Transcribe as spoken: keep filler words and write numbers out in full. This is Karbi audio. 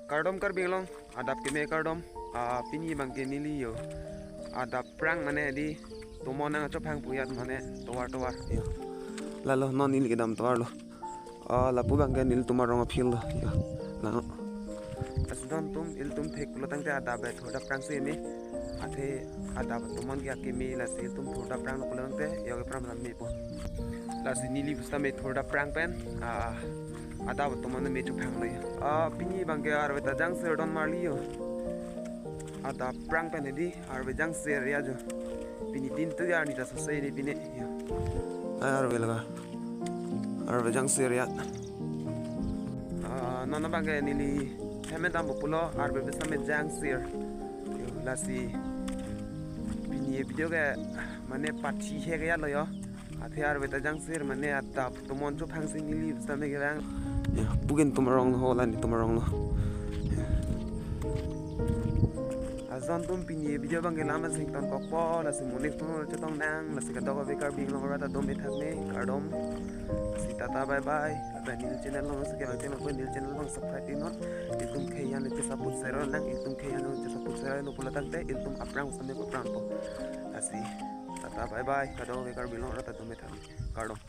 Kardom Karbi Anglong, adap keme kardom. Ah, pini abangke neli yo adap aphrang mane di tomon nangchophang pu ajat mane tovar tovar yo. Lalo non neli kedam tovar lo. Ah, lapu abangke nelitum arong a-field lo yo. Lalo. Lasi dontum ilitum thek pulo tangte adap bai thurda aphrang si me. Athe adap tomon ke akeme, lasi ilitum thurda aphrang lo pulo tangte yo ke pram lam mepo. Lasi neli pusitame thurda aphrang pen, ah, adap tomon me chophang lo yo. Ah, pini abangke arve ta jangsir don marli yo. Adap aphrang pen hedi arve jangsir ya jo. Pini din tu ya ni ta sose ni pini yo. Ai arve laga. Arve jangsir ya. Ah, non abangke neli hem dampo pulo, arve pusitame jangsir. Yo, lasi pini video ke mane pathi he ke ya lo yo. Athe arve ta jangsir mane adap tomon chophang si neli pusitame kevang. Ya, puke nelitum arong lo, ho la nelitum arong lo. Ason tum pini video abangke la-an si ingtonkokpo, lasi monit pun chetong nang, lasi kadokave Karbi Anglong arat ta dome thakme, kardom. Lasi tata bye bye. Lapen neli channel along si kevang te ma pu neli channel along subscribe iknon. Ilitum khei an le support share nang, ilitum khei an le support share non pulo tangte ilitum aphrang same aphrang po. Lasi tata bye bye, kadokave Karbi Anglong arat ta dome thakme, kardom.